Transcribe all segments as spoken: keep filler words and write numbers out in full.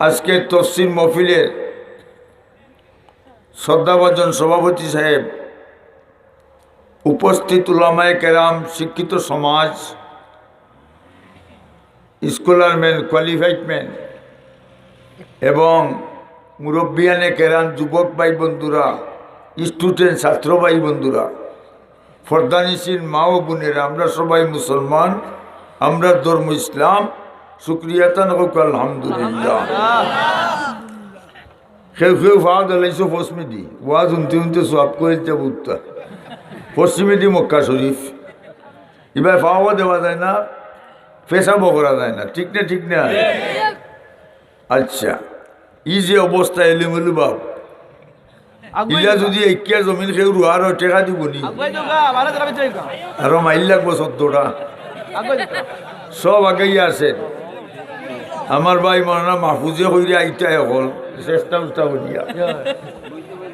আজকের তফসির মহফিলের শ্রদ্ধাভাজন সভাপতি সাহেব, উপস্থিত উলামায়ে কেরাম, শিক্ষিত সমাজ, স্কলারম্যান, কোয়ালিফাইড ম্যান এবং মুরব্বিয়ানে কেরাম, যুবক ভাই বন্ধুরা, স্টুডেন্ট ছাত্র ভাই বন্ধুরা, পর্দানিশীন মা ও বোনেরা, আমরা সবাই মুসলমান, আমরা ধর্ম ইসলাম, শুক্রিয়া তান হোক আলহামদুলিল্লাহ। কেউ কেউ ফাও দিলাইছো পশ্চিমেদি, ওয়াজ হুনতে হুনতে সওয়াব কইল যাবো উত্তর। পশ্চিমেদি মক্কা শরীফ, ইবায় ফাও দেওয়া যায় না, পেশাবও করা যায় না, ঠিক না? ঠিক না? আচ্ছা, ই যে অবস্থা এলোমেলো ভাব, আগুয়াই ইলা দিবা। যদি একিয়া জমিন কেউ রুয়ার অয়, টেকা দিবো নি? আগুয়াই দিবা, বারো তেরো ভিতরে দিবা। আরো মাইল লাগবো চোদ্দটা। আগুয়াই দিবা। সব আগাইয়া আছেন। আমার ভাই মৌলানা মাহফুজে কইরে আইতা অখন, চেষ্টা উষ্টা করিয়া।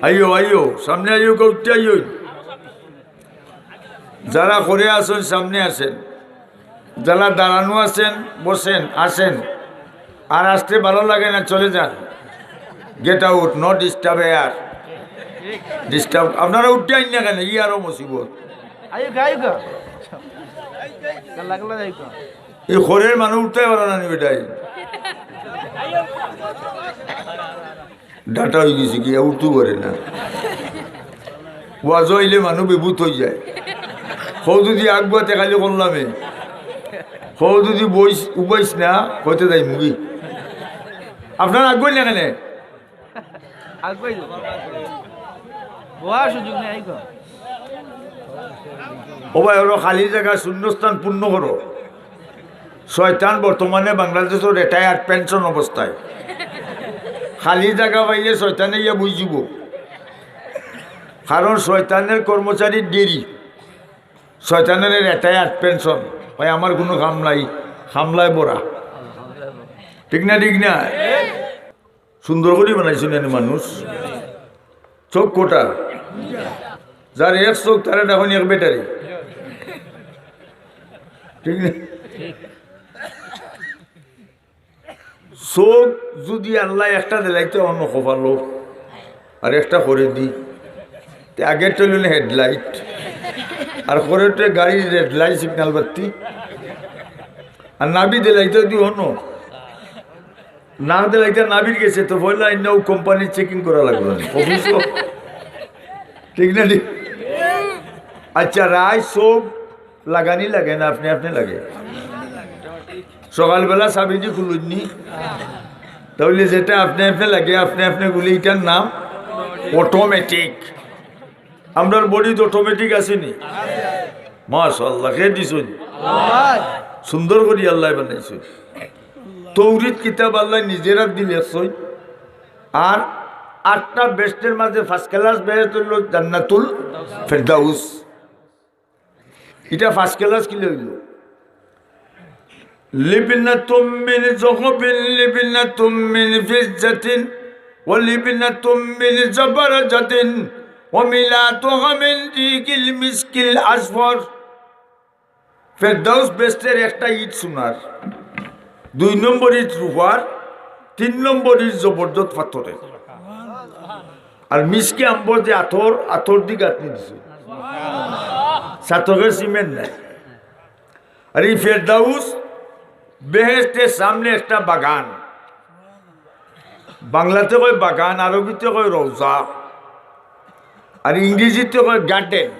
আইও, আইও, সামনে আইও, গৌতে আইও। যারা করে আছেন, সামনে আসেন। যারা দাঁড়ানো আছেন, বসেন, আসেন। আর আসতে ভালো লাগে না, চলে যান। Get out, no disturb here. Disturb, আপনারা উঠতে আইন না কেনে? ই আরো মুসিবত। আইও গা, আইও গা। গাল্লা গাল্লা যাইও গা। এই খরের মানুষ উঠতে পারে না নি বেটাই। ডাটা অই গেছে কি, উঠতে পারে না। ওয়াজ অইলে মানুষ বেভূত অই যায়। হউ যদি আগুয়াতে খালি করলামে, হউ যদি বইস, উবাইস না, কইতে যাইমুগি। আপনারা আগুয়াইন না কেনে? আগুয়াই যাও। বওয়ার সুযোগ নাই, আইও গা। ও ভাই, ওরা খালি জাগা শূন্যস্থান পূর্ণ করো। শয়তান বর্তমানে বাংলাদেশো রিটায়ার্ড পেনশন অবস্থায়। খালি জাগা পাইলে শয়তানে ইয়া বুঝিব। কারণ শয়তানের কর্মচারী ডেরি। শয়তানের রিটায়ার্ড পেনশন। ভাই, আমার কোনো কাম নাই, কামলায় ভরা। ঠিক না, ঠিক না? সুন্দর করি বানাইছইন নি মানুষ। চউখ কয়টা? যার এক চউখ, তারে ডাকইন এক ব্যাটারি। ঠিক না? চউখ যদি আল্লায় একটা দিলাইতে অনো কপালো, আর একটা খরেদি, তে আগেরটা অইলো না হেডলাইট, আর খরেরটা গাড়ির রেড লাইট, সিগন্যাল বাতি, আর নাভি দিলাইতে যদি অনো, না দিলাইতে নাভির গেছে, তো পয়লা আইন্না অউ কোম্পানির চেকিং করা লাগবো না, অফিসও। ঠিক না, ঠিক? আচ্ছা, রাইত চউখ লাগানি লাগে না, আপনে আপনে লাগে? সকালবেলা চাবিদি খুলইন নি? তাইলে যেটা আপনে আপনে লাগে, আপনে আপনে খুলে, ইটার নাম অটোমেটিক। আমরার বডিত অটোমেটিক আছে নি? মাশাআল্লাহ, কে দিছইন? সুন্দর করি আল্লায় বানাইছইন। তৌরিত কিতাব আল্লায় নিজের আত দি লেখছইন। আর আটটা বেহেশতের মাঝে ফার্স্ট ক্লাস বেহেশত অইলো জান্নাতুল ফেরদাউস। ইটা ফার্স্ট ক্লাস কিলা অইলো? لبنة من ذهب، لبنة من فضة، ولبنة من زبرجد، وملأتها من ريح المسك الأصفر। ফেরদাউস বেহেশতের একটা ইট সোনার, দুই নম্বর ইট রূপার, তিন নম্বর ইট জবরজদ পাথরের। আর মিসকে আম্বর যে আতর, আতর দি গাঁথনি দিছে, চাতকের সিমেন্ট নাই। আর ই ফেরদাউস বেহেশতের সামনে একটা বাগান। বাংলাতে কয় বাগান, আরবিতে কয় রওজা, আর ইংরেজিতে কয় গার্ডেন।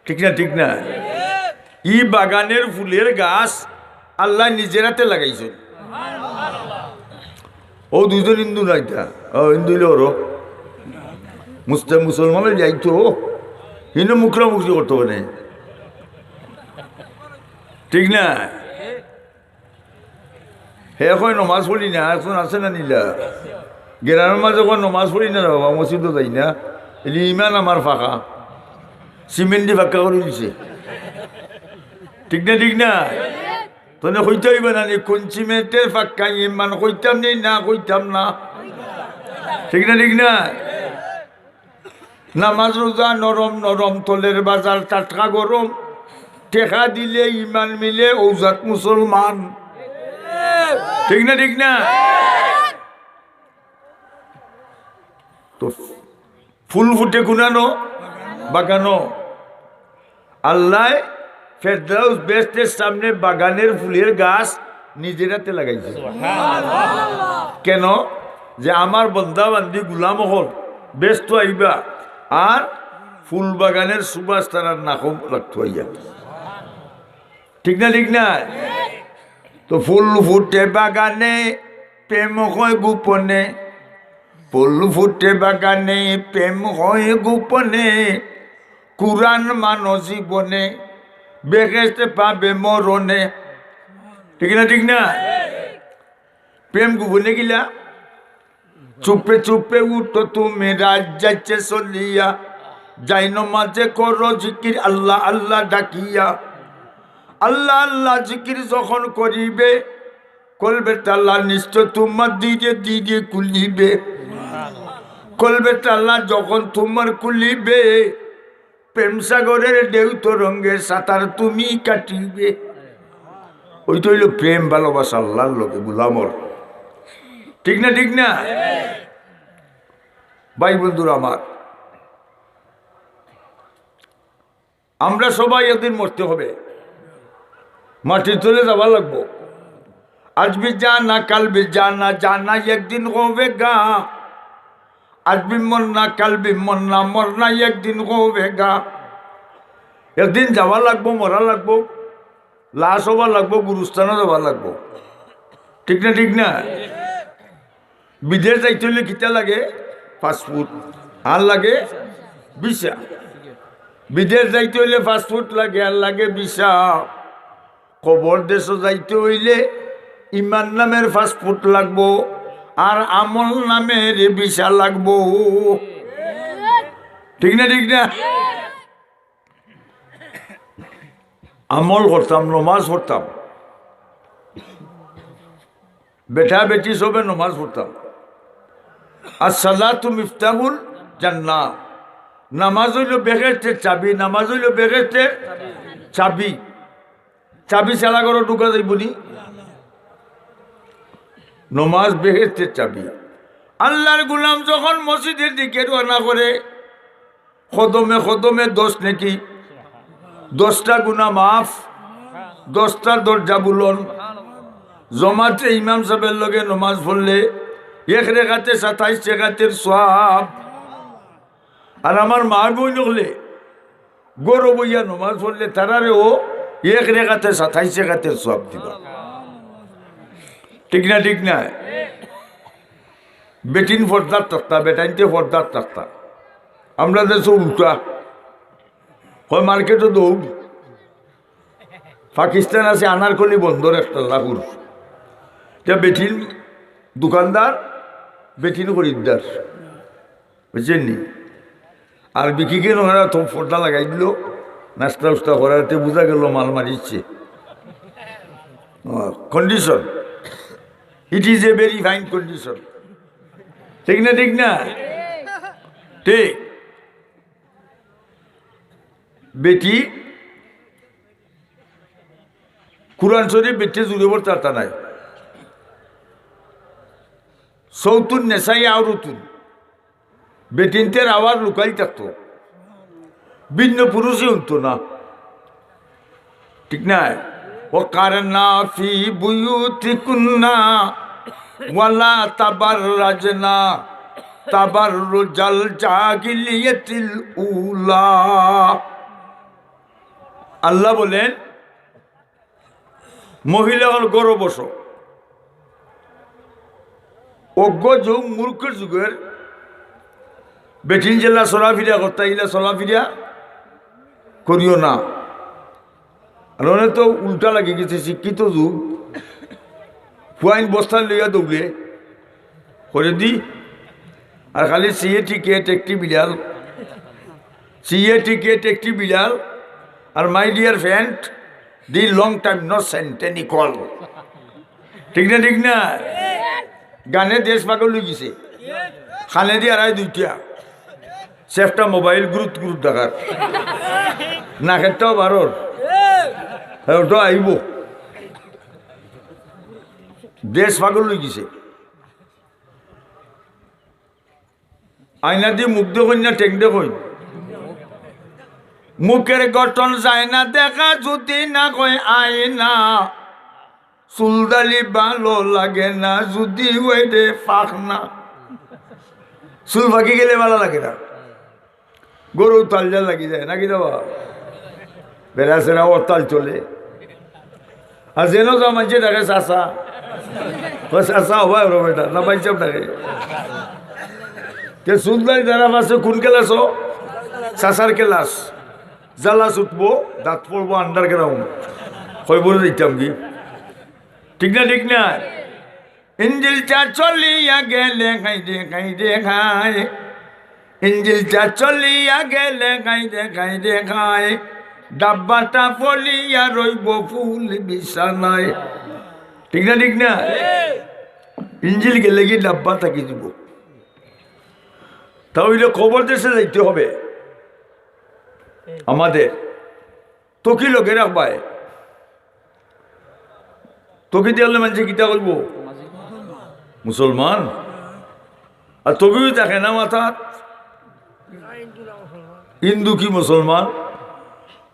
ঠিক না, ঠিক না? ই বাগানের ফুলের গাছ আল্লায় নিজের আতে লাগাইছইন। অউ দুইজন হিন্দু না ইতা? অউ হিন্দু অইলে অরো। মুসলিম, মুসলমান অইলে আইতো। হিন্দু মুখরা মুখরি করতো কেনে? ঠিক না? হে কয় নমাজ পড়ি না, একজন আছে না নি ইলা? গ্রামর মাঝে কয় নমাজ পড়ি না রে বাবা, মসজিদো যাই না। ইলে ইমান আমার ফাঁকা, সিমেন্ট দি ফাঁকা করি দিছে। ঠিক না, ঠিক না? তনে কইতে অইবা না নি, কোন সিমেন্টের ফাঁকা ইমান, কইতাম নি না, কইতাম না। ঠিক না, ঠিক না? নামাজ রোজা নরম নরম, তলের বাজার টাটকা গরম, টেকা দিলে ইমান মিলে, অউ জাত মুসলমান। ঠিক না, ঠিক না? তো ফুল ফুটে কুনানো? বাগানো। আল্লায় ফেরদাউস বেহেশতের সামনে বাগানের ফুলের গাছ নিজের হাতে লাগাইছে। কেন? যে আমার বন্দা বান্দি গুলাম অকল বেহেশতো আইবা, আর ফুল বাগানের সুবাস তারার নাকো লাগতো আইয়া। ঠিক না, ঠিক না? তো ফুল ফুটে বাগানে, প্রেম হয় গোপনে। ফুল ফুটে বাগানে, প্রেম হয় গোপনে। কুরআন মানো জীবনে, বেহেশত পাবে মরণে। ঠিক না, ঠিক না? প্রেম গোপনে কিলা? চুপে চুপে উঠো তুমি, রাত যাচ্ছে চলিয়া। যাই নমাজে করো জিকির, আল্লাহ আল্লাহ ডাকিয়া। আল্লাহ আল্লাহ জিকির যখন করিবে, কলবে তালা নিশ্চয় তোমার ধীরে ধীরে খুলিবে। কলবে তালা যখন তোমার খুলিবে, প্রেম সাগরের ঢেউ তরঙ্গে সাঁতার তুমি কাটিবে। ওইটা অইলো প্রেম ভালোবাসা আল্লাহর লগে গুলামর। ঠিক না, ঠিক না? ভাই বন্ধুরা আমার, আমরা সবাই একদিন মরতে হবে, মাটির তলে যাওয়া লাগবো। আজ ভি জানা, কাল ভি জানা, জানা একদিন হবে গা। আজ ভি মরনা, কাল ভি মরনা, মরনা একদিন হবে গা। একদিন যাওয়া লাগবো, মরা লাগবো, লাশ হওয়া লাগবো, গুরুস্থানও যাওয়া লাগবো। ঠিক না, ঠিক না? বিদেশ যাইতে অইলে কিতা লাগে? পাসপোর্ট। আর লাগে ভিসা। বিদেশ যাইতে অইলে পাসপোর্ট লাগে, আর লাগে ভিসা। কবর দেশো যাইতে অইলে ইমান নামের পাসপোর্ট লাগবো, আর আমল নামের ভিসা লাগবো। ঠিক না, ঠিক না? আমল করতাম, নমাজ পড়তাম, বেটা বেটি সবে নমাজ পড়তাম। আর সালাতু মিফতাহুল জান্নাহ, নামাজ অইলো বেহেশতের চাবি, নামাজ অইলো বেহেশতের চাবি। চাবি ছাড়া ঘরো ঢুকা যাইবো নি? নমাজ বেহেশতের চাবি। আল্লাহর গোলাম যখন মসজিদের দিকে রওনা করে, কদমে কদমে দশ নেকি, দশটা গুনা মাফ, দশটা দরজা বুলন্দ। জমাতে ইমাম সাহেবের লগে নমাজ পড়লে এক রেকাতে সাতাইশ রেকাতের সওয়াব। আর আমার মা বইন অকলে ঘরো বইয়া নমাজ পড়লে তারারেও এক রেকাতে সাতাইশ রেকাতের সওয়াব দিবা। ঠিক না, ঠিক না? বেটিন পর্দার তক্তা, বেটাইনতে পর্দার তক্তা। আমরা দেশো উল্টা, হয় মার্কেটো দৌড়। পাকিস্তান আছে আনারকলি বন্দর একটা লাহুর। তে বেটিন দোকানদার, বেটিন খরিদ্দার। বুঝছেন নি? আর বিকিকে ওরা তো পর্দা লাগাই দিল, নাস্তা উস্তা করাতে বুঝা গেল মাল মারিচ্ছে। Condition, it is a very fine condition। ঠিক না, ঠিক না? ঠিক। বেটি কুরআন শরীফ বেটি জুড়ে পড়তে পারতা নাই। সৌতুন নেশাই আওরতুন, বেটিনতের আওয়াজ লুকাই থাকতো, ভিন্ন পুরুষে শুনতো না। ঠিক নাই? وقرن في بيوتكن ولا تبرجن تبرج الجاهلية الأولى। আল্লাহ বলেন, মহিলা অকল ঘরো বসো। অজ্ঞ যুগ, মূর্খের যুগের বেটিন যেলা চলাফিরা করতা, ইলা চলাফিরা করিও না। আর অনে তো উল্টা লাগি গেছে, শিক্ষিত যুগ। পুয়াইন বস্তা লইয়া দৌড়ে করে দি, আর খালি সিএ টিকেট একটি বিড়াল, সিএ টিকেট একটি বিড়াল, আর my dear friend, the long time no sent any call। ঠিক না, ঠিক না? গানে দেশ পাগল অই গেছে। খানে দি আড়াই দুইটা। সেফটা মোবাইল গুরুত গুরুত দেখার। নাকেরটাও বারোর। হ্যাঁ, ওটা আইব। দেশ পাগল অইগেছে। আয়না দি মুখ দেখইন না ঠেং দেখইন? মুখের গঠন যায় না দেখা যদি না কয় আয়না। চুল দাড়ি ভালো লাগে না যদি ওই রে পাখনা। চুল পাকি গেলে ভালা লাগে না। গরু তাল যা লাগি যায় নাকি দাবা? বেড়া সেরা ওর তাল চলে। আর যেন যা মানষে ডাকে চাচা, ও চাচা হবা ওর বেটা, না বাইচাপ ডাকে। তে সুন্দর যারা আছে কোন ক্লাস ও? চাচার ক্লাস। জ্বালা ছুটবো, দাঁত পড়বো আন্ডারগ্রাউন্ড। কই বলে দিতাম কি? ঠিক না, ঠিক না? ইঞ্জিলটা চলিয়া গেলে খাই রে, খাই রে, খাই। ইঞ্জিলটা চলিয়া গেলে খাই রে, খাই রে, খাই। ডাব্বাটা পড়িয়া রইবো ফুল বিছানায়। ঠিক না, ঠিক না? ইঞ্জিল গেলে কি ডাব্বা থাকি দিব? তা অইলে কবর দেশে যাইতে হবে আমাদের। তো কি লগে রাখবায়? তো কি দিয়ালে মানষে কিতা কইবো? মুসলমান। আর তবিও থাকে না মাথাত। হিন্দু কি মুসলমান?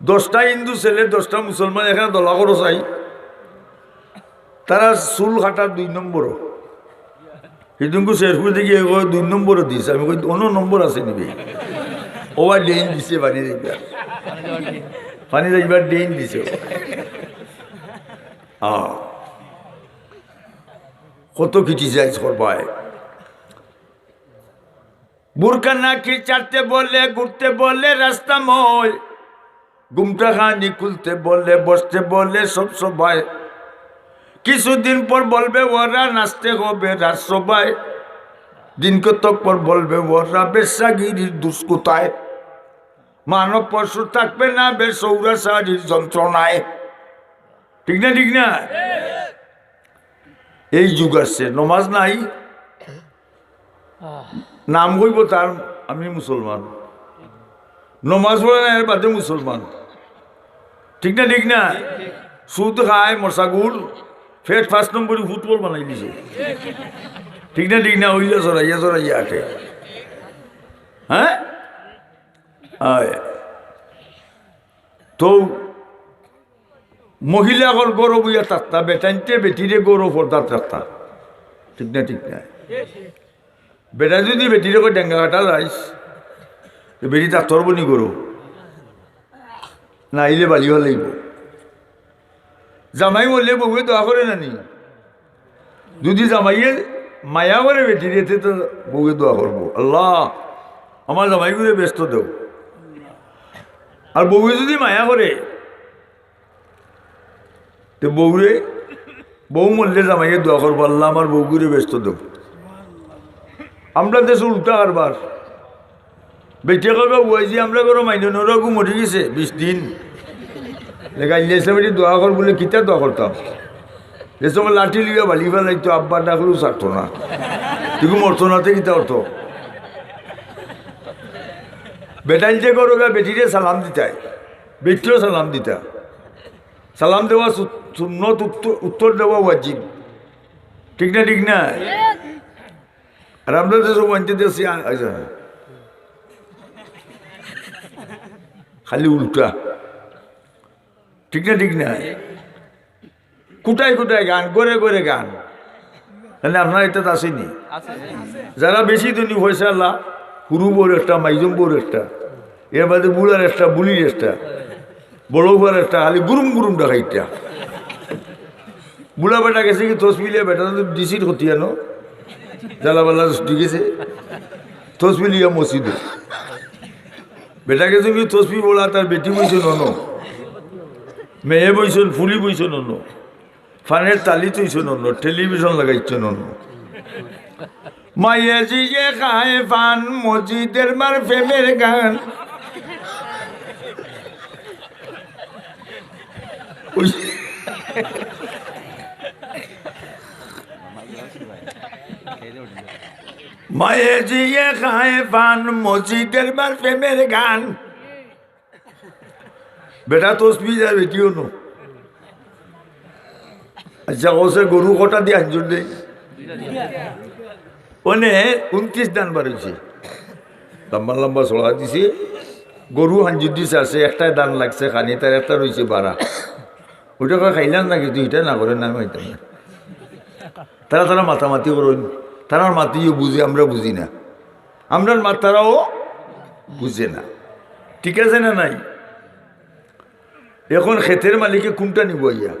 দশটা হিন্দু ছেলে, দশটা মুসলমান, এখানে দলা করো চাই। তারা চুল কাটার দুই নম্বরও। হিদুঙ্গু শেরপুর থেকে এগো দুই নম্বরও দিছে। আমি কই, "অন্য নম্বর আছে নিবে?" ওবা ড্রেন দিছে, পানি যাইবার। পানি যাইবার ড্রেন দিছে। হ্যাঁ। কত criticize করবায়। বুরকা নাকি ছাড়তে বলে, ঘুরতে বলে রাস্তা ময়। ঘুমটা খানি খুলতে বলে, বসতে বলে সব সভায়। কিছুদিন পর বলবে ওরা নাচতে হবে রাজসভায়। দিন কতক পর বলবে ওরা বেশ্যাগিরির দুষ্কৃতায়। মানব পশু থাকবে না বে সৌরাচারীর যন্ত্রণায়। ঠিক না, ঠিক না? এই যুগ আসছে, নমাজ নাই, নাম কইবো তার, "আমি মুসলমান।" নমাজ পড়ে না, এর বাদে মুসলমান। ঠিক না, ঠিক না? সুদ খায়, মশাগুল, ফেট পাঁচ নম্বরই ফুটবল বানাই দিছে। ঠিক না, ঠিক না? ওইয়া চড়াইয়া চড়াইয়া আটে। হ্যাঁ? আয়। তো মহিলা অকল গরো বইয়া থাকতা, বেটাইন্তে বেটিরে গরো পর্দাত রাখতা। ঠিক না, ঠিক না? বেটা যদি বেটিরে কয়, "ডেঙ্গা কাটা যাইস", তো বেটি তার তরবনি গরো, না আইলে বালি ফালাইবো। জামাই মরলে বউয়ে দোয়া করে না নি? যদি জামাইয়ে মায়া করে বেটিরে, তে তো বউয়ে দোয়া করবো, "আল্লাহ, আমার জামাইগুরে বেহেস্ত দেও।" আর বউয়ে যদি মায়া করে, তে বউরে, বউ মরলে জামাইয়ে দোয়া করবো, "আল্লাহ, আমার বউগুরে বেহেস্ত দেও।" আমরা দেশে উল্টা কারবার। বেটিয়ে কইবা, "ওই যে আমরা ঘরো মাইনর ওরা গু মরি গেছে বিশ দিন।" লেখা ইংলিশে বেটি দোয়া কর বলে, "কিতা দোয়া করতাম?" যে সময় লাঠি লইয়া বালি ফালাইতো, আব্বা ডাকলেও ছাড়তো না। তুই মরতো না, তে কিতা করতো? বেটাইন্তে গরো গা বেটিরে সালাম দিতায়, বেটিরেও সালাম দিতা। সালাম দেওয়া সু-, সুন্নত, উত্তর, উত্তর দেওয়া ওয়াজিব। ঠিক না, ঠিক না? আর আমরা তো সব আনতে দেশি আ-, আচ্ছা। খালি উল্টা। ঠিক না, ঠিক না? কুটায় কুটায় গান, ঘরে ঘরে গান। মানে আপনার এটা তো আসেনি। যারা বেশি ধনী পয়সাআলা, হুরু বউর একটা, মাইজম বউর একটা, এর বাদে বুড়ার একটা, বুলির একটা, বড় ফুয়ার একটা, খালি গুরুম গুরুম ডাকাইটা। বুড়া বেটা গেছে কি তসবি লিয়া, বেটা তো ডিসির ক্ষতি আনো, জ্বালাবালা ছুটি গেছে, তসবি লিয়া মসজিদো। বেটা গেছে কি তসবি পড়া, তার বেটি বইছে নন, মেয়ে বইছন, ফুলি বইছে নন, ফানের তালি তুইছে নন, টেলিভিশন লাগাইছে নন। মায়ে জিয়ে খায় পান, মসজিদের মার প্রেমের গান। ওই মায়ে জিয়ে খায় পান, মসজিদের মার প্রেমের গান। বেটা তসবি যা বেটিও নো। আচ্ছা, কওছে গরু কটা দি হাঞ্জুর দেয়? অনে ঊনত্রিশ দান বার অইছে, লম্বা লম্বা ছড়া দিছে। গরু হাঞ্জুর দিছে, আছে একটায় দান লাগছে খানি, তার একটা রইছে বারা। ওটা কয় খাইলাম না কিন্তু, এটা না করে না, আমি খাইতাম না। তারা তারা মাতামাতি করইন, তারার মাতিও বুঝে, আমরা বুঝি না, আমরার মাত তারাও বুঝে না। ঠিক আছে না নাই? এখন খেতের মালিকে কোনটা নিব আইয়া?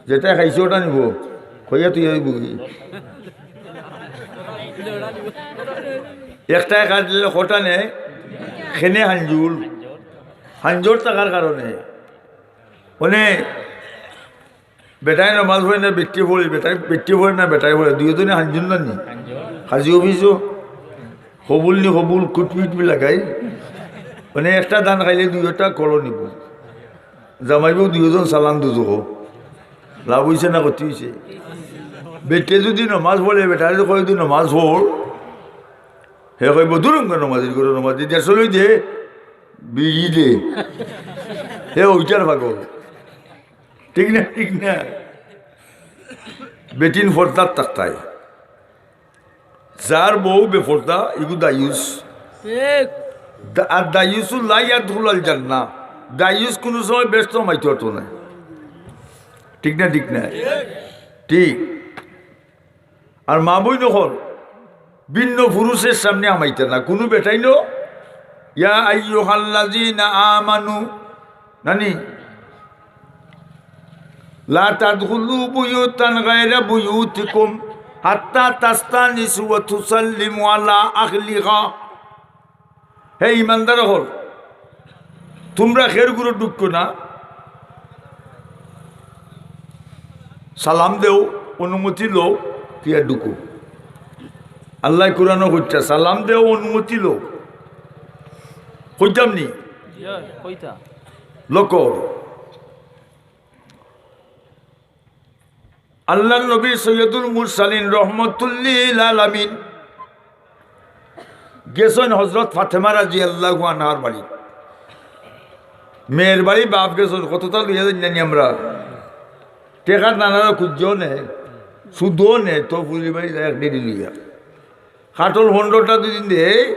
যেটা খাইছে ওটা নিব। কইয়া তুই ওই বুঝি। একটা কাটলে কটা নেয়? খেনে হাঞ্জুর। হাঞ্জুর থাকার কারণে। মানে বেটায় নমাজ পড়ে না বেটিয়ে পড়ে, বেটায়, বেটিয়ে পড়ে না বেটায় পড়ে, দুইজনে হাঞ্জুর না নি? কাজী অফিসও কবুল নি কবুল, কুটপিট বি লাগাই। মানে একটা দান খাইলে দুইটা কল নিব। জামাইবউ দুইজন চালান দুজখো। লাভ অইছে না ক্ষতি অইছে? বেটিয়ে যদি নমাজ পড়ে, বেটারে কয় যদি নমাজ পড়, হে কইব, "দুরুঙ্গা নমাজির ঘরো নমাজ দি, দেড়শো লই দে, বিড়ি দে।" হে ওইটার পাগল। ঠিক না, ঠিক না? বেটিন ফর্দার তাকতায়। যার বউ বেফর্দা, ইগু দায়ুস। ঠিক। দা-, আর দায়ুসু লা ইয়াদখুলাল জান্নাহ। দায়ুস কোনো সময় বেহেস্তো হামাইতে পারতো না। ঠিক না, ঠিক না? ঠিক। আর মা বইন অকল ভিন্ন পুরুষের সামনে হামাইতা না। কোনো বেটাইনও, ইয়া আইয়ুহাল্লাযীনা আমানু, নানি, লা তাদখুলু বুয়ুতান গায়রা বুয়ুতিকুম হাত্তা তাস্তানিসু ওয়া তুসাল্লিমু আলা আহলিহা। হে ইমানদার অকল, তুমরা খের ঘরো ঢুকো না, সালাম দেও, অনুমতি লও, দিয়া ঢুকো। আল্লায় কোরআনো কইতা, সালাম দেও, অনুমতি লও। কইতাম নি? ইয়া, কইতা। লক্ষ্য করো। আল্লাহর নবী সৈয়দুল মুরসালিন রহমতুল্লিল আলামিন গেছইন হযরত ফাতেমা রাদিয়াল্লাহু আনহার বাড়ি। মেয়ের বাড়ি বাপ গেছইন, কততা লইয়া যাই জানি আমরা। টেকার নানারা খুঁজছেও নে, সুদও নে, তো ফুলি বাড়ি যায় এক ডেলি লইয়া। কাঠল পনেরোটা দুই দিন দে,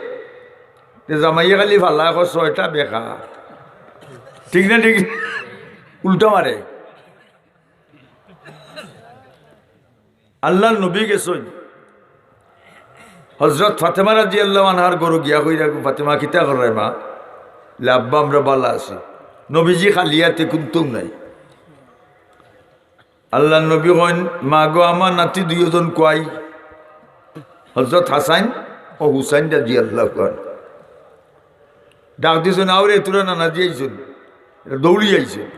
তে জামাইয়ে খালি ফালা এখন ছয়টা বেকা। ঠিক না ঠিক? উল্টা মারে। আল্লাহর নবী গেছইন। হযরত ফাতেমা রাদিয়াল্লাহু আনহার ঘরো গিয়া কইরা, "গো ফাতেমা, কিতা কররায় মা?" বলে, "আব্বা, আমরা বালা আছি।" নবীজি খালি আতে কুন্তুম নাই। আল্লাহর নবী কইন, "মা গো, আমার নাতি দুইজন কই?" হযরত হাসান ও হুসাইন রাদিয়াল্লাহু আনহু। ডাক দিছইন, "আওরে, তোরা নানাজি আইছইন।" এরা দৌড়ি আইছইন।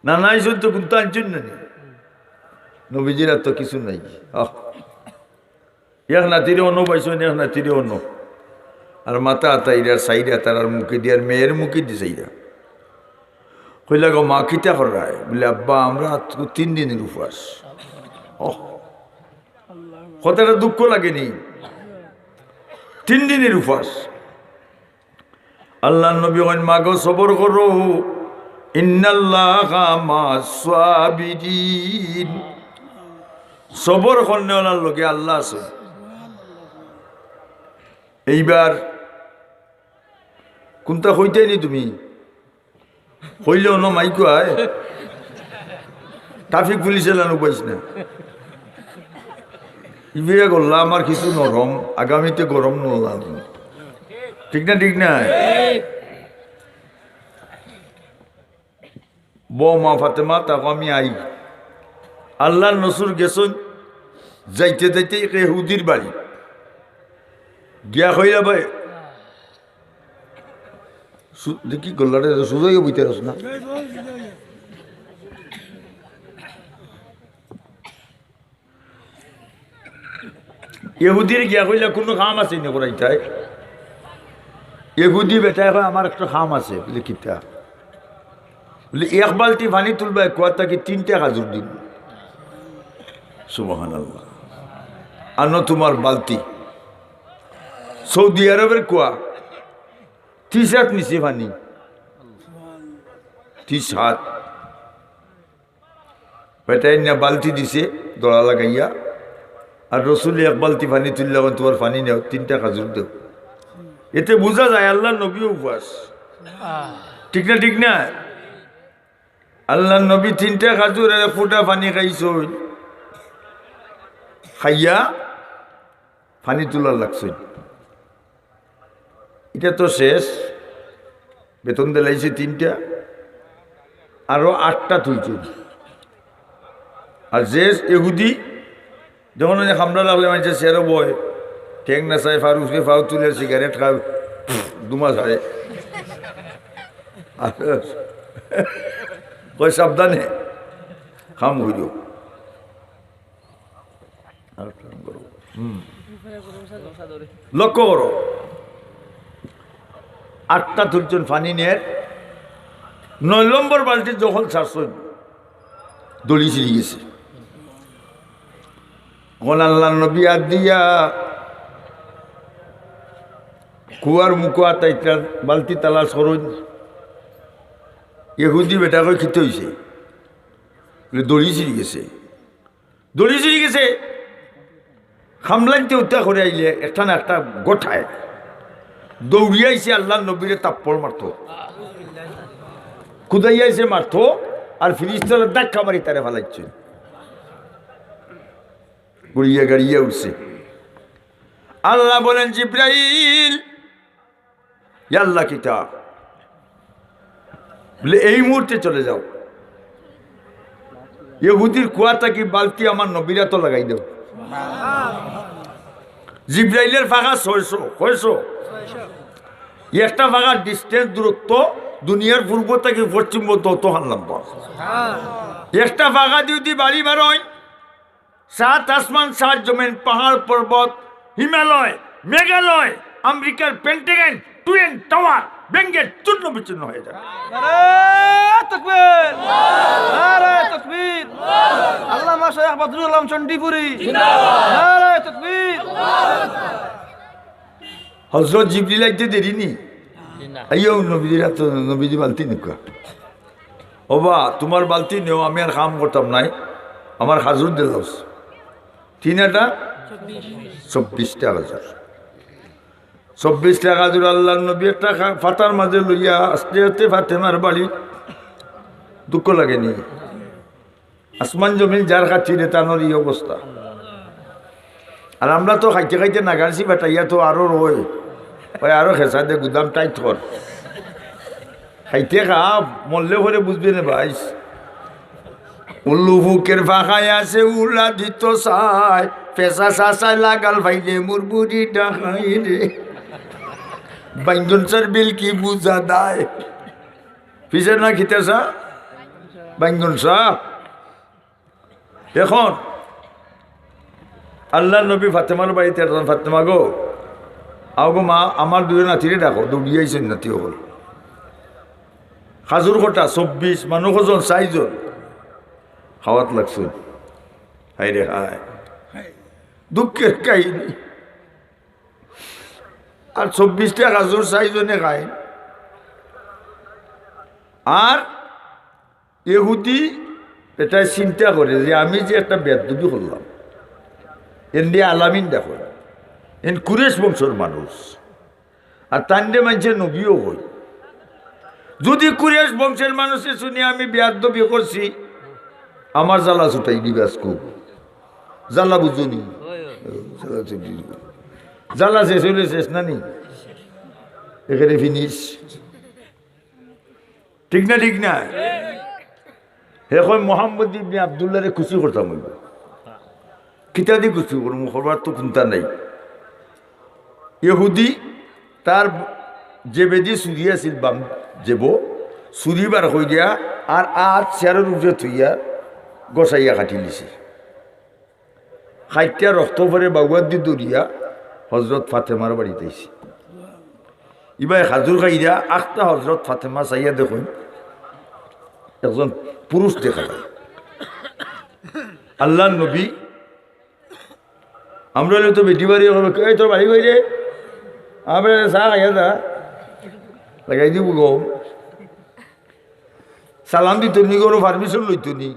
নানা আইছইন তো কুন্তা আনছইন না নি? নবীজির আর তো কিছু নাই। আহ। এক নাতিরে অনো পাইছইন, এক নাতিরে অনো। আর মাথা আতাইরা সাইরা তারার মুখেদি আর মেয়ের মুখেদি সাইরা। কইলা, "গো মা, কিতা কররায়?" বলে, "আব্বা, আমরা আজকে তিন দিনের উপাস।" ওহ, কথাটা দুঃখ লাগেনি? তিন দিনের উপাস। আল্লাহর নবী কইন, "মা গো, সবর করো, ইন্নাল্লাহা মা'আস সাবিরিন।" সবর করনেওয়ালার লগে আল্লাহ আছে। এইবার কুন্তা কইতায় নি তুমি? কইলে অনো মাইকো আয়। ট্রাফিক পুলিশে লানু পাইস না। ইবিরা গল্লা আমার কিছু নরম, আগামীতে গরম নলাম। ঠিক না, ঠিক না? বউ মা ফাতেমা, তাকো আমি আই। আল্লাহর নসুর গেছইন, যাইতে যাইতে এক ইহুদির বাড়ি। গিয়া কইলা, "ভাই, সু-, দেখি গল্লাটা সুজাইয়া বইতে রস না।" ইহুদির গিয়া কইলা, "কুনু কাম আছে নি করাইতায়?" ইহুদি বেটায় কয়, "আমার একটা কাম আছে।" বলে, "কিতা?" বলে, "এক বালতি পানি তুলবায় কুয়া থাকি তিনটা খাজুর দিমু।" সুবহানাল্লাহ। আনো তুমার বালতি। সৌদি আরবের কুয়া, তিরিশ হাত নিচে পানি। তিরিশ হাত। বেটায় না বালতি দিছে, দড়া লাগাইয়া, আর রসুলে এক বালতি পানি তুলিয়া কইন, "তুমার পানি নেও, তিনটা খাজুর দেও।" এতে বুঝা যায় আল্লার নবীও উপাস। ঠিক না, ঠিক না? আল্লার নবী তিনটা খাজুর আর এক ফুটা পানি খাইছইন, খাইয়া পানি তুলার লাগছইন। ইটা তো শেষ, বেতন দিলাইছে তিনটা, আরো আটটা তুলছইন। আর যে ইহুদি, যখন ওই হামলা লাগলে মানষে সেরো বয়, ঠেং না চায়, ফারুকরে ফাও তুলে, সিগারেট খায়, দুমা ছাড়ে। আর কয়, "সাবধানে, খাম হইল।" আর কাম করো। হুম। লক্ষ্য করো, আটটা তুলছইন পানি নের, নয় নম্বর বালতি যখন ছাড়ছইন, দড়ি ছিঁড়ি গেছে। কোন আল্লার নবী আত দিয়া কুয়ার মুখো আতাইতা বালতি তালাশ করইন। ইহুদি বেটা কয়, "কিতা অইছে?" বলে, "দড়ি ছিঁড়ি গেছে।" দড়ি ছিঁড়ি গেছে। হামলাইন্তে উদ্ধার করে আইলে একটা না একটা গোঠায় দৌড়িয়া আইছে, আল্লার নবীরে তাপ্পড় মারতো, কুদাইয়া আইছে মারতো, আর ফিরিস্তারা ধাক্কা মারি তারে ফালাইছে, গড়িয়া গাড়িয়া উঠছে। আল্লাহ বলেন, "জিব্রাইল, ইয়াল্লা কিতা?" বলে, "এই মুহূর্তে চলে যাও, ইহুদির কুয়া থাকি বালতি আমার নবীর আতো লাগাই দেও।" জিব্রাইলের ফাঁকা ছয়শো, ছয়শো। একটা ফাঁকার distance, দূরত্ব, দুনিয়ার পূর্ব থাকি পশ্চিম পর্যন্ত অত হান লম্বা। একটা ফাঁকা যদি বাড়ি বারোয়, সাত আসমান, সাত জমিন, পাহাড়, পর্বত, হিমালয়, মেঘালয়, আমেরিকার পেন্টাগন, টুয়েন টাওয়ার ভেঙে চূর্ণ বিচূর্ণ হয়ে যাবে। নারায়ে তাকবীর! নারায়ে তাকবীর! আল্লামা শাইখ বদরুল আলম চণ্ডীপুরী! নারায়ে তাকবীর! হযরত জিবরিল আইতে দেরি নি? আইও নবীজির আতো, নবীজি বালতি নিকা। "ওবা, তুমার বালতি নেও, আমি আর কাম করতাম নায়, আমার খাজুর দিলাও।" তিন আটা? চব্বিশটা খাজুর। চব্বিশটা খাজুর আল্লার নবী একটা খা-, ফাতার মাঝে লইয়া আস্তে আস্তে ফাতেমার বাড়ি। দুঃখ লাগে নি? আসমান জমিন যার খাতিরে তানর ই অবস্থা। আর আমরা তো খাইতে খাইতে নাগারছি বেটাইয়া তো আরো রয়, ওই আরো খেসা দে গুদাম টাইট কর। খাইতে খা, মরলে পরে বুঝবে নে ভাই। উল্লু ফুকের ফাঁকায় আছে উলা দিত চায়, পেশা চাচায় লাগাল ভাইরে মোর বুড়ি ডাকাই রে। বাইঙ্গন সার বিল কি বুঝা দায়। পিছে না খিতেসা? বাইঙ্গন সা? এখন আল্লার নবী ফাতেমার বাড়িতে একজন, "ফাতেমা গো, আও গো মা, আমার দুইও নাতিরে ডাকো।" দৌড়িয়া আইছইন নাতি অকল। খাজুর কটা? চব্বিশ। মানুষ কয়জন? চাইরজন। খাওয়াত লাগছইন। হায় রে হায়, দুঃখের কাহিনী। আর চব্বিশটা খাজুর চাইরজনে খায়। আর ইহুদি এটাই চিন্তা করে যে আমি যে একটা বেয়াদবি করলাম, এর নিয়ে আলামিন দেখো, এন কুরেশ বংশর মানুষ, আর তানরে মানষে নবীও কয়। যদি কুরেশ বংশর মানুষে শুনি আমি বেয়াদবি করছি, আমার জ্বালা ছুটাই দিবে আজকে। জ্বালা বুঝো নি? জ্বালা ছুটি দিবে। জ্বালা শেষ হইলে শেষ না নি? এখানে ফিনিশ। ঠিক না, ঠিক না? হে কয়, "মোহাম্মদ ইবনে আব্দুল্লাহরে খুশি করতাম অইব।" কিতা দি খুশি করমু? করবার তো কুন্তা নাই। ইহুদি তার জেবেদি ছুরি আছিল, বাম জেবো, ছুরি বার করিয়া আর আত চেয়ারর উপরে থইয়া গছাইয়া কাটিলিছে। খাইটিয়া রক্ত পরে বাগুয়ার দি দৌড়িয়া হজরত ফাতেমার বাড়িত আইছে। ইবায় খাজুর খাইরা আখতা হজরত ফাতেমা চাইয়া দেখইন, একজন পুরুষ দেখা যায়। আল্লার নবী, আমরা অইলে তো বেটি বাড়ি কইবো, "এই তোর বাড়ি কই রে? আমার বাড়ি চা খাইয়া যা।" লাগাই দিব গো। সালাম দিত নি, কোনো permission লইত নি।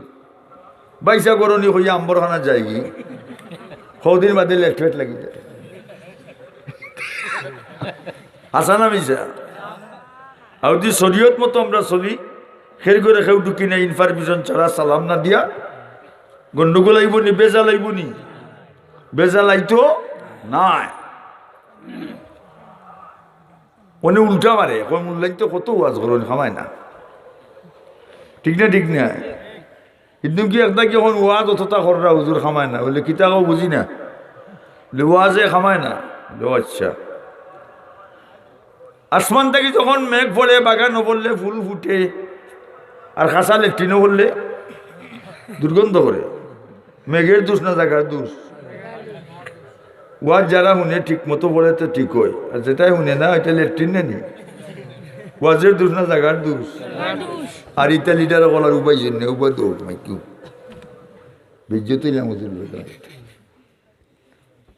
বাইসা গরনি কইয়া আম্বরখানা যাইগি, কদিন বাদে লেটফেট লাগি যায়। হাছা না মিছা? আর যদি শরীয়ত মতো আমরা চলি, খের ঘরে কেউ ঢুকি না, ইনফরমেশন ছাড়া সালাম না দিয়া, গন্ডগোল আইবো নি, বেজাল আইবো নি? বেজাল আইতো নায়। অনে উল্টা মারে, কয়, "মুল্লাইন তো কত ওয়াজ করইন, কামায় না।" ঠিক না, ঠিক না? কিন্তু কি একটা কি অখন ওয়াজ অতটা কররা, "হুজুর, কামায় না।" বলে, "কিতা কও বুঝি না।" বলে, "ওয়াজে কামায় না।" বলে, "ও আচ্ছা।" আসমান থাকি যখন মেঘ পড়ে, বাগানো পড়লে ফুল ফুটে, আর খাসা লেট্রিনো পড়লে দুর্গন্ধ করে। মেঘের দোষ না জাগার দোষ? ওয়াজ যারা হুনে ঠিক মতো পড়ে তো ঠিক অয়, আর যেটাই হুনে না, ওইটা লেট্রিন না নি। ওয়াজের দোষ না জাগার দোষ? আর ইতা লিডার অকলর উপায় জন্য উপায় দৌড় মাইকু। বেইজ্জত অইলাম হুজুর বেটা।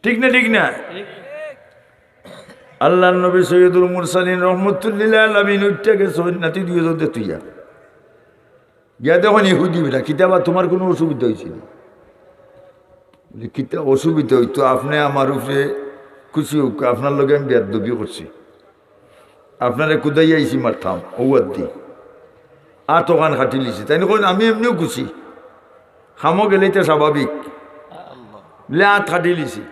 ঠিক না, ঠিক না? আল্লাহর নবী সৈয়দুল মুরসালিন রহমতুল্লিল আলামিন উঠতে গেছে নাতি দুইজন তুইয়া। গিয়া দেখইন ইহুদি বেটা, "কিতা বা, তোমার কোনো অসুবিধা অইছে নি?" বলে, "কিতা অসুবিধা অইতো? আপনে আমার উপরে খুশি অউক্কা, আপনার লগে আমি বেয়াদবি করছি, আপনারে কুদাইয়া আইছি মারতাম, অউ আত দি আত অখান কাটিলিছি।" তাইন কইন, "আমি এমনেউ খুশি, কামো গেলে ইটা স্বাভাবিক।" বলে, "আত কাটিলিছি।"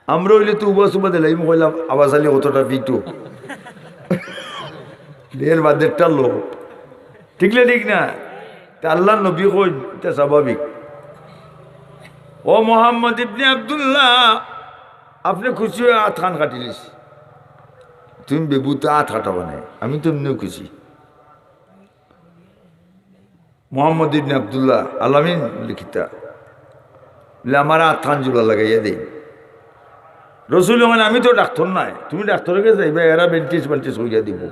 আমরা অইলে তো উবা সুবা দিলাইমু, কইলাম, "আবাস আলী কতটা পিটু।" এর বাদেরটা লো। ঠিক না, ঠিক না? তে আল্লাহর নবী কইন, ইটা স্বাভাবিক। "ও মোহাম্মদ ইবনে আব্দুল্লাহ, আপনে খুশি অইয়া আতখান কাটিলিছি। তুমি বেবুতে আত কাটাবা নায়, আমি তো এমনেউ খুশি।" মোহাম্মদ ইবনে আব্দুল্লাহ আলামিন লিখিতা, বলে, "আমার আতখান জোড়া লাগাইয়া দেইন।" রসুল কইন, "আমি তো ডাক্তর নায়, তুমি ডাক্তরর গেছে যাইবা, এরা ব্যান্ডেজ-ব্যান্ডেজ করিয়া দিবো।"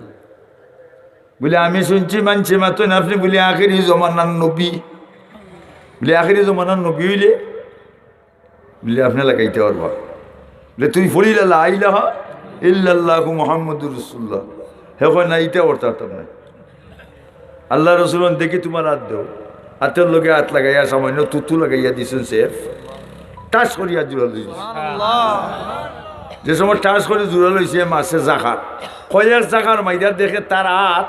বলে, "আমি শুনছি মানষে মাতইন আপনে বলে আখেরি জমানার নবী।" বলে, "আখেরি জমানার নবী অইলে?" বলে, "আপনে লাগাইতা পারবা।" বলে, "তুই পড়িলা লা ইলাহা ইল্লাল্লাহু মুহাম্মাদুর রাসূলুল্লাহ।" হে কয়, "না, ইটা করতাম পারতাম নায়।" আল্লাহর রসুল কইন, "দেখি তোমার আত দেও।" আতর লগে আত লাগাইয়া সামান্য থুথু লাগাইয়া দিছইন সেফ। টাস করিয়া জোড়া লইছে। যে সময় টাস করি জোড়া লইছে, মারছে জাকাত। কয়েক জাকাত মাইরা দেখে তার আত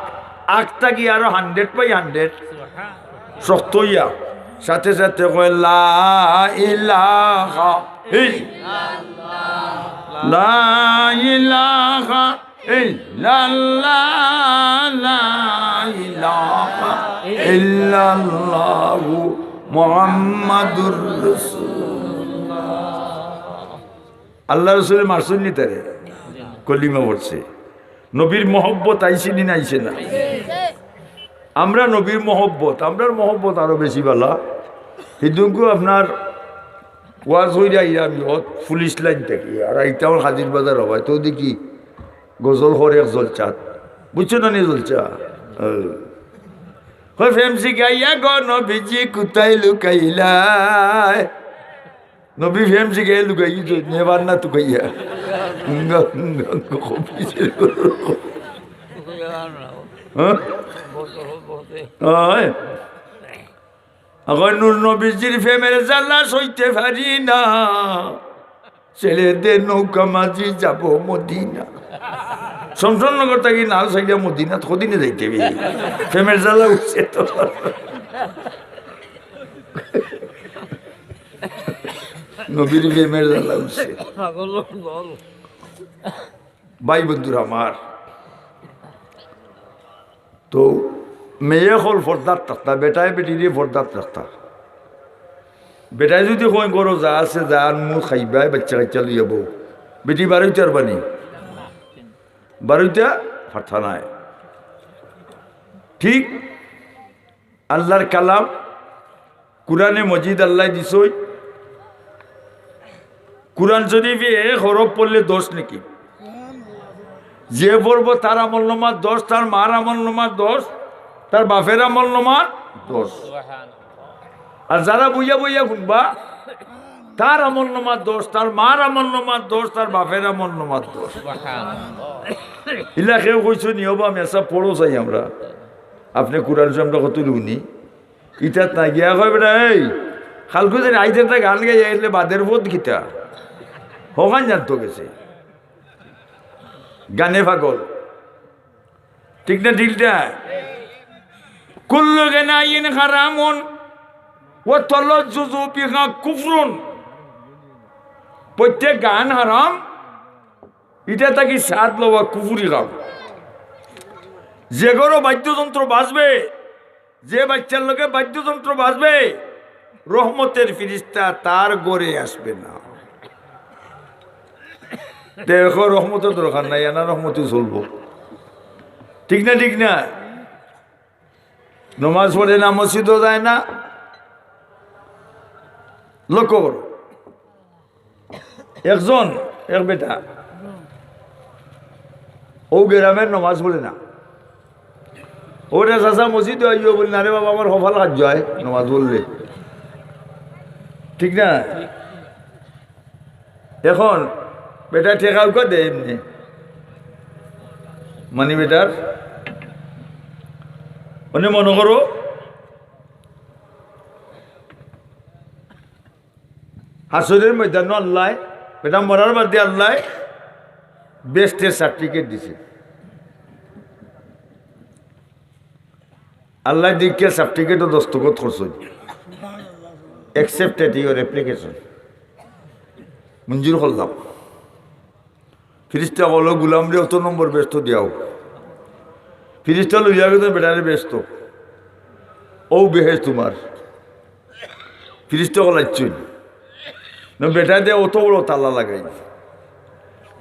আগ থাকি আরো hundred by hundred শক্ত অইয়া। সাথে সাথে কয়, "লা ইলাহা ইল্লাল্লাহ, লা ইলাহা ইল্লাল্লাহ, লা ইলাহা ইল্লাল্লাহু মুহাম্মাদুর রাসূলুল্লাহ।" আল্লাহর রসুলে মারছইন নি তারে? কলিমা পড়ছে। নবীর মহব্বত আইছে নি না আইছে না? আমরা নবীর মহব্বত, আমরার মহব্বত আরো বেশি ভালা। হিদুনকু আপনার ওয়াজ কইরা আইরাম ইয়ত পুলিশ লাইন থাকি, আর আইতাম হাজির বাজার হবায়, তো দেখি গজল কর এক জলচাত। বুঝছো না নি জলচা? ও। কয়, "প্রেম শিখাইয়া গো নবীজি কোথায় লুকাইলায়?" নবী প্রেম শিখাইয়া লুকাই গেছে, নেবার না তুকাইয়া। হুঙ্গা, হুঙ্গা, হুঙ্গা, কবি। হ্যাঁ? অয়। এখন নূর নবীজির প্রেমের জ্বালা সইতে পারি না। ছেড়ে দে নৌকা মাঝি যাব মদিনা। শমশেরনগর থাকি নাও চাইলে মদিনাত কদিনে যাইতে হবে? প্রেমের জ্বালা উঠছে তো। নবীর প্রেমের জ্বালা উঠছে। ভাই বন্ধুরা আমার, তো মেয়ে অকল পর্দাত থাকতা, বেটায় বেটিরে পর্দাত রাখতা। বেটায় যদি কয়, "ঘরো যা আছে, যা আনমু খাইবায়, বাচ্চা কাচ্চা লইয়া বউ।" বেটি বারইতা পারবা নি? বারইতা পারতা নায়। ঠিক আল্লাহর কালাম কুরআনে মজিদ আল্লায় দিছইন, কুরআন শরীফে এক হরফ পড়লে দশ নেকি। যে পড়বো তার আমল নামার দশ, তার মার আমল নামার দশ, তার বাপের আমল নামার দশ। আর যারা বইয়া বইয়া হুনবা, তার আমল নামার দশ, তার মার আমল নামার দশ, তার বাপের আমল নামার দশ। ইলা কেউ কইছো নি, "ওবা মেসা পড়ো চাই আমরা।" আপনে কুরআন শরীফ আমরা কত হুনি? ইটাত না গিয়া কয়, "বেটা, এই, কালকু যে রাইত একটা গান গাইয়া আইলে বাদের পথ কিতা?" হখান জানতো গেছে। গানে পাগল। ঠিক না, ঠিক না? কুল্লু গানাইন হারামুন ওয়া তালাজ্জুজু বিহা কুফরুন। প্রত্যেক গান হারাম, ইটা থাকি স্বাদ লওয়া কুফুরি কাম। যে ঘরো বাদ্যযন্ত্র বাজবে, যে বাইচ্চার লগে বাদ্যযন্ত্র বাজবে, রহমতের ফিরিস্তা তার ঘরে আসবে না। দেখো, রহমতের দরকার নাই, আনা রহমতই চলবো। ঠিক না, ঠিক না? নমাজ পড়ে না, মসজিদও যায় না। লক্ষ্য করো, একজন, এক বেটা, ও গ্রামের নমাজ পড়ে না। ওরে চাচা মসজিদে আইও বলি, "না রে বাবা, আমার কপাল খারাপ যায় নমাজ পড়লে।" ঠিক না? এখন বেটা টেকা উকা দেয় এমনি, মানে বেটার, মানে মনে করো, হাশরের ময়দানো আল্লায়, বেটা মরার বাদে আল্লায় বেহেস্তের সার্টিফিকেট দিছে। আল্লায় দেখিয়া সার্টিফিকেটও দস্তখত করছইন, "Accepted your application", মঞ্জুর করলাম। ফিরিস্তা কইলো, "গুলামরে অত নম্বর বেহেস্তো দিয়াও।" ফিরিস্তা লইয়া গেছইন বেটারে বেহেস্তো। "অউ বেহেস্ত তুমার।" ফিরিস্তা কইলা, "আইচ্ছা।" না, বেটা দে অত বড় তালা লাগাই,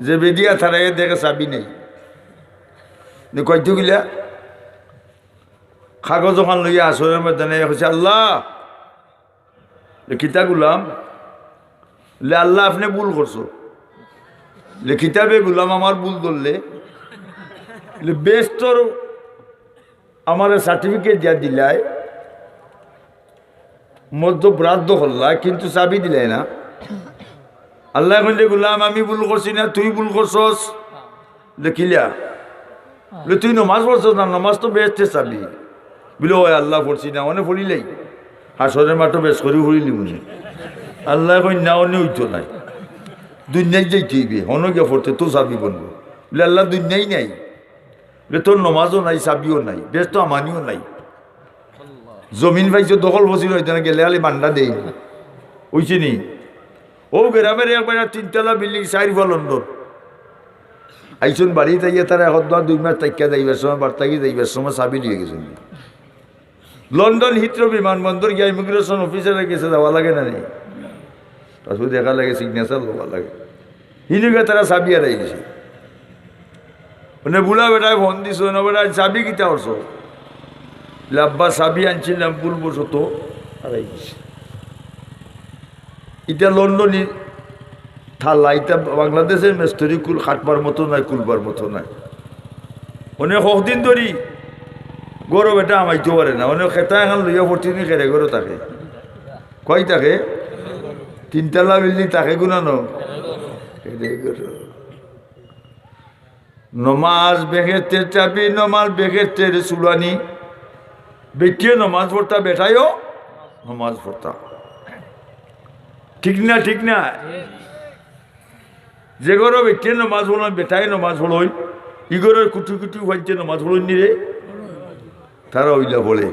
যে বেদিয়া তারাইয়া দেখে চাবি নাই। নে কইতো গিলা, কাগজ ওখান লইয়া হাশরের ময়দানে কইছে, "আল্লাহ, এ কিতা গুলাম?" লে, "আল্লাহ, আপনে ভুল করছো।" লে, "কিতা বে গুলাম, আমার ভুল ধরলে?" লে, "বেহেস্তর আমারে সার্টিফিকেট দিয়া দিলায়, মধ্য বরাদ্দ করলায়, কিন্তু চাবি দিলায় না।" আল্লায় কইন, "গুলাম, আমি ভুল করছি না, তুই ভুল করছস।" লে, "কিলা?" লে, "তুই নমাজ পড়ছস না, নমাজ তো বেহেস্তের চাবি।" বলে, "ওই আল্লাহ, পড়ছি না, অনে পড়িলাই, হাশরের মাঠো বেশ করি পড়িলিমুনে।" আল্লায় কইন, "না, অনে অইতো নায়, দুনিয়াত যাইতে অইবে, হনো গিয়া পড়তে তো চাবি বনবো।" বলে, "আল্লাহ, দুনিয়াই নাই।" বলে, "তোর নমাজও নাই, চাবিও নাই, বেহেস্তো আমানিও নাই। জমিন পাইছো, দখল ফসিল অইতে না, গেলে খালি বান্ডা দেই।" অইছে নি? অউ গ্রামের এক বেটার তিনতলা বিল্ডিং, চাইর ফুয়া লন্ডন। আইছইন বাড়িত আইয়া তারা এক দুই মাস থাকিয়া যাইবার সময়, বাড়ি থাকি যাইবার সময় চাবি লইয়া গেছইন। লন্ডন হিথ্রো বিমানবন্দর গিয়া ইমিগ্রেশন অফিসারের গেছে যাওয়া লাগে না নি? তারপর দেখা লাগে, সিগনেচার লওয়া লাগে। হিনো গিয়া তারা চাবি হারাই দিছে। মানে বুড়া বেটায় ফোন দিছে, "না বেটা, চাবি কিতা করছো?" বলে, "আব্বা, চাবি আনছিলাম, ভুলবশত হারাই গেছে।" ইটা লন্ডনি তালা, ইটা বাংলাদেশের মেস্তরি কুল কাটবার মতো নায়, কুলবার মতো নায়। অনে কতদিন ধরি ঘরো বেটা হামাইতো পারে না, অনে খেতা এখান লইয়া পড়তে নি খেরে ঘরো থাকে। কই থাকে? তিনতলা বিল্ডিং থাকে গুনানো। খেরে ঘরো। নমাজ বেহেস্তের চাবি, নমাজ বেহেস্তের চুলানি। বেটিয়ে নমাজ পড়তা, বেটায়ও নমাজ পড়তা। ঠিক না, ঠিক না? যে ঘরো বেটিয়ে নমাজ পড়ইন, বেটায় নমাজ পড়ইন, ই ঘরর কুটি কুটি ফুয়াইন্তে নমাজ পড়ইন নি রে? তারা অইলা পড়ে।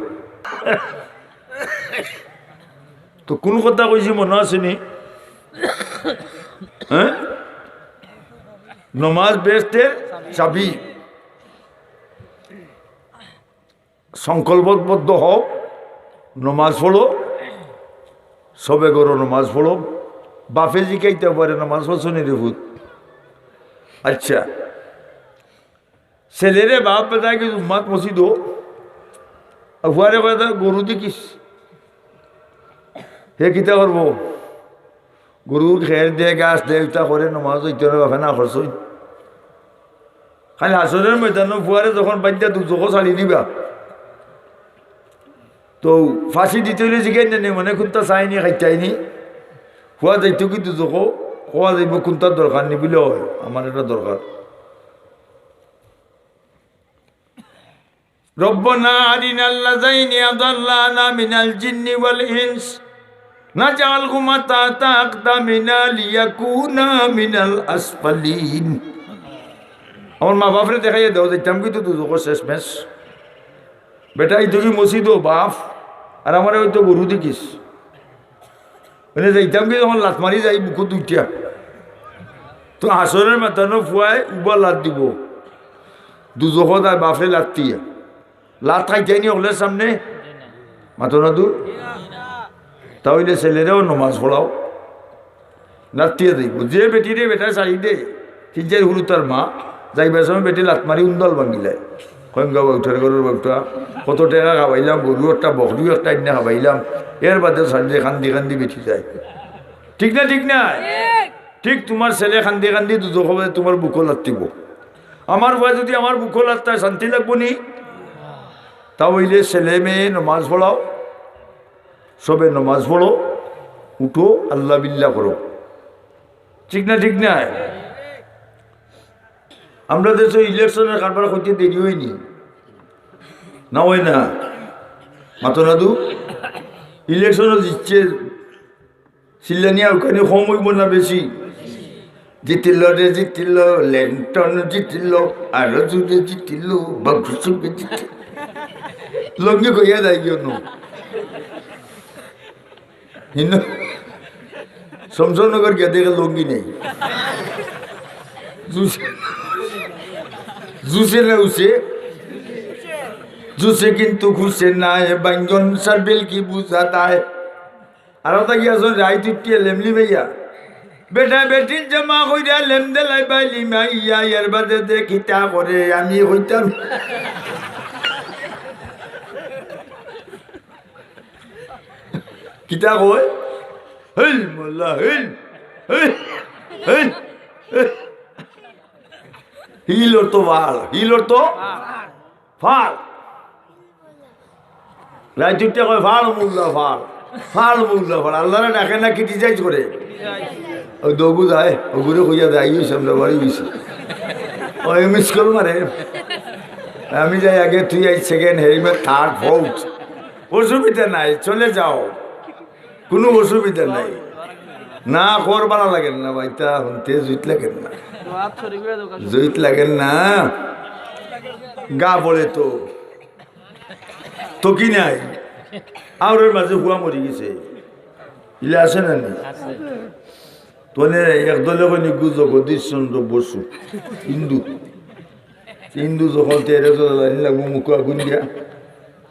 তো কুন কথা কইছি মনো আছে নি? হ্যাঁ? নমাজ বেহেস্তের চাবি। সংকল্পবদ্ধ হও, নমাজ পড়ো, সবে ঘরো নমাজ পড়ো। বাপে জিকাইতা পারে, "নমাজ পড়ছো নি রে পুত?" আচ্ছা, ছেলেরে বাপ বেটায় কি জুম্মাত মসজিদো, আর ফুয়ারে কয়, "তা গরু দেখিস।" হে কিতা করবো? গরুর খের দে, ঘাস দে, ইতা করে, নমাজ অইতো না, বাপে না করছইন। খালি হাশরের ময়দানো ফুয়ারে যখন বাইন্ধা দুজখো ছাড়ি দিবা, তো ফাঁসি দিতে অইলে জিগাইন না নি, মানে কুনটা চাইনি, খাইতাইনি, ফুয়া যাইতো কি দুজখো, কওয়া যাইবো কুনটার দরকার নি, বলে, "অয়, আমার এটা দরকার।" ربنا أرنا الذين أضلانا من الجن والإنس نجعلهما تحت أقدامنا ليكونا من الأسفلين। আমার মা বাপরে দেখাইয়া দেও, যাইতাম কিন্তু দুজখর শেষমেশ। বেটা, ই তো কি মসজিদো বাপ, আর আমারে অইতো গরু দেখিস। মানে যাইতাম কি যখন লাত মারি যাই বুকো দুইটা, তো হাশরর ময়দানো ফুয়ায় উবা লাত দিবো, দুজখো তার বাপরে লাত্তিয়া। লাত খাইতায়নি অকলর সামনে? মাতো না দু। তা অইলে ছেলেরেও নমাজ পড়াও, লাত্তিয়া দিবো। যে বেটিরে বেটায় ছাড়ি দে, তিন চাইর হুরু তার মা, যাইবার সময় বেটি লাত মারি উন্দাল ভাঙ্গিলায়। কইমগা বাউটার ঘরর বাউটা, কত টেকা খাবাইলাম, গরু একটা, বকরিও একটা আইন্না খাবাইলাম, এর বাদে ছাড়ি দে, কান্দি কান্দি বেটি যায়। ঠিক না, ঠিক না? ঠিক তুমার ছেলে কান্দি কান্দি দুজখো বাদে তুমার বুকো লাত্তিবো। আমার ফুয়ায় যুদি আমার বুকো লাত্তায় শান্তি লাগবো নি? তা অইলে ছেলে মেয়ে নমাজ পড়াও, সবে নমাজ পড়ো, উঠো, আল্লাহ বিল্লাহ করো। ঠিক না, ঠিক না? আমরা দেশো ইলেকশনর কারবার করতে দেরি অয়নি, না অয় না? মাতো না দু। ইলেকশনও জিতছে, চিল্লানি আউকানি কম অইবো না বেশি? জিতিল রে জিতিল, লেন্টন জিতিল, আরো জুরে জিতিল, বাবুসুকে জিতিল। লঙ্গি কইয়া যায় কেন? হিন্দু শমশেরনগর গিয়া দেখে লঙ্গি নেই। জুসে, জুসে না উসে? জুসে কিন্তু খুশে না, এ বাইঙ্গন সার্বেল কি বুঝাতা হে? আর ওটা কি আসলে রাইত উঠিয়া লেমলি ভাইয়া? বেটা বেটির জমা কইরা লেম দেলাই বাইলি মাইয়া, এর বাদে দে কিতা করে আমি কইতাম। কিতা কয়? হিল মোল্লা, হিল, হিল, হিল, হিল। হিল অর্থ ফাল, হিল অর্থ ফাল। রাইত উঠিয়া কয়, "ফাল মোল্লা ফাল, ফাল মোল্লা ফাল।" আল্লাহরে ডাকে না, criticize করে। ওই দগু যায়, ওগুরে কইয়া যায়, "এই সামনে বাড়ি অইছে।" ওই miss call মারে। আমি যাই আগে, তুই I second, hey May third, fourth। অসুবিধা নাই, চলে যাও, কোনো অসুবিধা নাই। না, খবর ভালা লাগে না, বাইতা হুনতে জুইত লাগে না, জুইত লাগে না, গা পড়ে তো। তো কি নাই? আওরর মাঝে হুয়া মরি গেছে। ইলা আছে না নি? আছে। তোনে এক দলে কইনি গু জগদীশ চন্দ্র বসু, হিন্দু। হিন্দু যখন তেরে জ্বালানি লাগবো, মুখো আগুন দিয়া।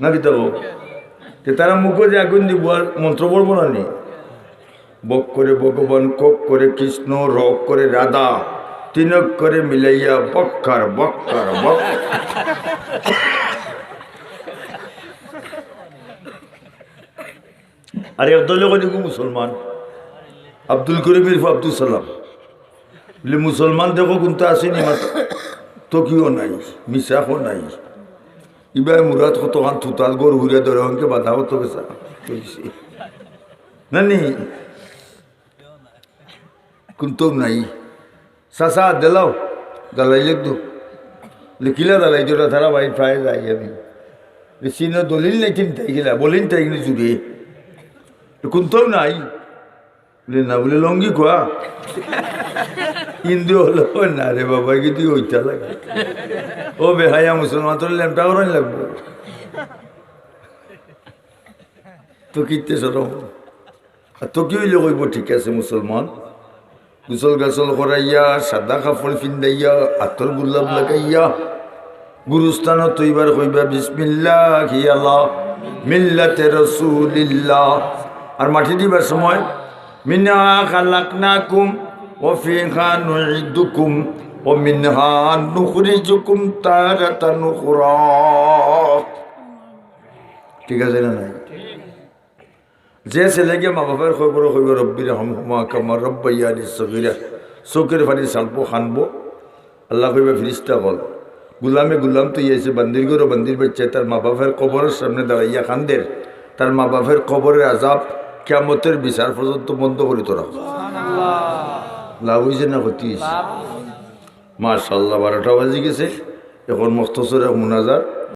না কিতা কও? তে তারা মুখো যে আগুন দিব আর মন্ত্র পড়বো না নি? বক করে ভগবান, কক করে কৃষ্ণ, রক করে রাধা, তিন অক্ষরে মিলাইয়া বক্কার, বক্কার, বক। আর এক দলে কইনি গু মুসলমান, আব্দুল করিম ইরফ আব্দুল সালাম। বলে, "মুসলমান দেখো কোনটা আসেনি মাত্র, তো কিও নাই, মিশাকও নাই।" ইবাই মুরাদ কতখান থুতাল গরু হুরিয়া ধরে অঙ্কে বাধা কত বেচা। নানি? কোনটাও নাই। চাচা, দিলাও, দালাই লেখ দো। লিখিলা দালাই দোটা তারা বাড়ি প্রায় যাই আমি। বেশি না দলিল নাই চিন্তাই গেলা, বলিন তাই কিন্তু জুড়ে। কোনটাও নাই। বলে, "না," বলে, "লঙ্গি খোয়া।" হিন্দু হলো, "না রে বাবা, কিন্তু ওইটা লাগে।" ও বেহায়া মুসলমান, তোর লেমটা করাই লাগবো। তো কিতে সরম। আর তো কি অইলে কইবো, "ঠিক আছে মুসলমান।" গোসল গাসল করাইয়া, সাদা কাপড় পিন্দাইয়া, আতর গোলাপ লাগাইয়া, গুরুস্থানো তৈবার কইবা, "বিসমিল্লাহি আলা মিল্লাতে রাসূলিল্লাহ।" আর মাটি দিবার সময়, "মিনহা খালাকনাকুম ওয়া ফিহা নুঈদুকুম ওয়া মিনহা নুখরিজুকুম তারাতান উখরা।" ঠিক আছে না নাই? যে ছেলে গিয়া মা বাপর কবরো কইবো, "রব্বির হামহুমা কামা রব্বাইয়ানি সগীরা", চউখর পানি ছাড়বো, কানবো। আল্লায় কইবা, "ফিরিস্তা অকল, গুলামে গুলাম থইয়া আইছে, বান্দির ঘরো বান্দির বাইচ্চায় তার মা বাপর কবরর সামনে দাঁড়াইয়া কান্দের, তার মা বাপর কবরর আযাব কিয়ামতর বিচার পর্যন্ত বন্ধ করি তো রাখো।" লাভ অইছে না ক্ষতি অইছে? মাশাআল্লাহ, বারোটা বাজি গেছে। এখন মুখতসর এক মুনাজাত,